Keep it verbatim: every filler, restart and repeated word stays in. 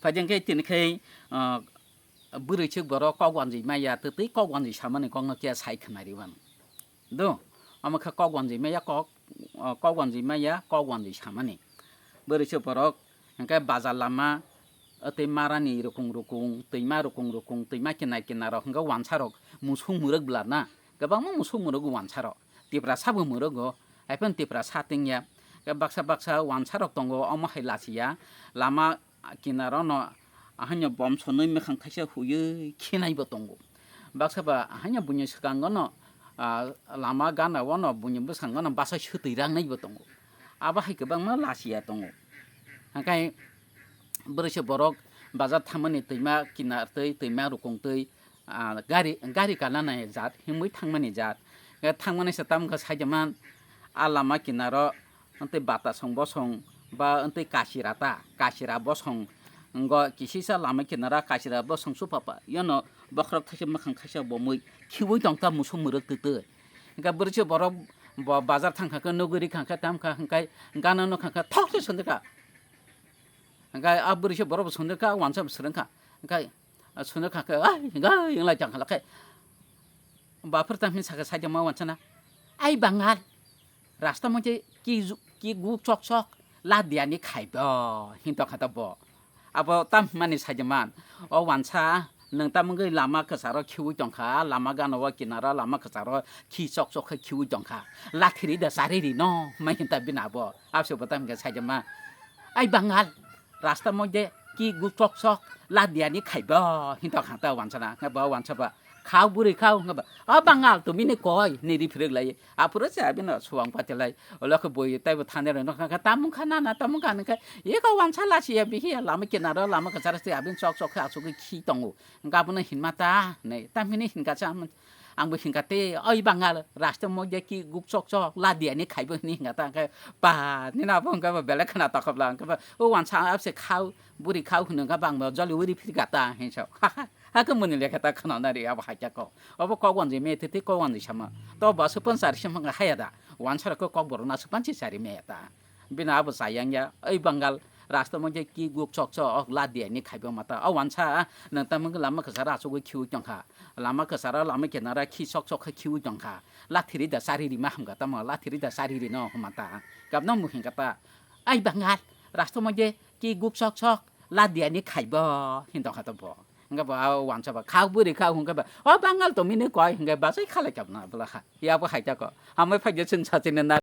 Phaidi khe tini khe, ah, bwrwi chwk borok kok wanjwi maya, tei tei kok wanjwi samani kokno kiya sai khwnari mano. Do, omo khe kok wanjwi maya kok, ah, kok wanjwi maya kok wanjwi samani. Bwrwi chwk borok hwnkhe bazar lama, ah, tei marani rukung rukung, twima rukung rukung, twima kinar kinar rok hwnkhe wansa rok musuk mwrwk bwlarna, kwbangma musuk mwrwk wansa rok. Tiprasa bo mwrwgo, haiphano Tiprasa tingya. Khe baksa baksa wansa rok tongo, omo hai lachiya. Lama kinaro no ahaino bom sonwi mwkhang thaisa huiwi khinai bo tongo. Baksa ba ahaino buini swkango no, ah, lama gana o no buini bwskango no basa swtwi rangnai bo tongo. Abo hai kwbangma lachiya tongo. Hwnkhe bwrwi se borok bazar thangmani twima kinar twi, twima rukung twi, ah, gari, gari kana nai jat, himwi thangmani jat. Khe thangmani se tamo khe saida man, a lama kinaro, wngtwi bata song bosong, ba wngtwi kasira ta, kasira bosong, wngkha kisisa lama kinaro kasira bosong supha pha. Yono bokhorok thaisa mwkhang thaisa bomwi khiui tong ta musuk mwrwk twi twi. Hwnkhe bwrwi se borok bo bazar thang kha khe nugwi ri kha khe tamo kha hwnkhe gana no kha khe thok se sundwi kha. Hwnkhe a bwrwi se borok bo sundwi kha, wansa bo swrwng kha. Hwnkhe, a, sundwi kha khe, "Ai, hwnkhe," wng lai tong kha khe, baphar tamo hwnwi sakha saida ma wansa na, "Ai bangal, rasta moje ki ju-, ki gu chok chok, la diani khai bo," hin tong kha ta bo. Abo tamo hwnmani saida man, "O wansa, nwng tamo wngwi lama kwcharo khiui tong kha, lama gana o kinaro lama kwcharo khi chok chok khe khiui tong kha, lathi ri da chari ri no," hwnmai hin ta bini abo. Abse bo tamo hwnkhe saida ma, "Ai bangal, rasta moje ki gu chok chok, la diani khai bo," hin tong kha ta wansa na. Hwnkhe bo wansa ba, "Khao bwrwi khao," hwnkhe ba, "O bangal, to bini koi," hinwi ri phirwk lai. Aphuru se abino suang pati lai. Olo khe bui tei bo thani rw nokha khe, "Tamo wngkha nana, tamo wngkha," hwnkhe, "Eko wansa lachiya bihiya lama kinaro lama kwcharo se abini chok chok khe achugwi khi tongo." Hwnkhe abono hinma ta hinwi, tamo hinwi hinkha sa, ang bo hinkha te, "Oi bangal, rasta moje ki gu chok chok, la diani khai bo," hinwi hinkha ta, hwnkhe ba nini abo hwnkhe bo belai khna tokobla, hwnkhe ba, "O wansa abse khao, bwrwi khao," hwnwi hwnkhe ba ang bo joli uri phirkha ta, hinwi sa. Hakhe mwnwi lekha ta khwnana ri abo haikhe kok. Obo kok wanjwi me tete kok wanjwi sama. To bo aswk phan chari se hwnkha haya da. Wansa rok kok borok no aswk phan se chari me ta. Bini abo chayang ya. Oi bangal, rasta moje ki guk chok chok, ok la diani khai bo mata. O wansa, nwng tamo wngkha lama kwcharo achugwi khiui tong kha. Lama kwcharo lama kinaro khi chok chok khe khiui tong kha. Lathi ri da chari ri ma hamkha tamo, lathi ri da chari ri no hwnma ta. Gabno mung hinkha ta. Ai bangal, rasta moje ki guk chok chok, la diani khai bo, hin tong kha to bo. Hwnkhe bo a wansa ba, "Khao bwrwi khao," hwnkhe ba, "O bangal to mini koi," hwnkhe ba sai khalai kha na bwla kha. Ya bo hai ta ko. Hamai phai je chwng sa chini na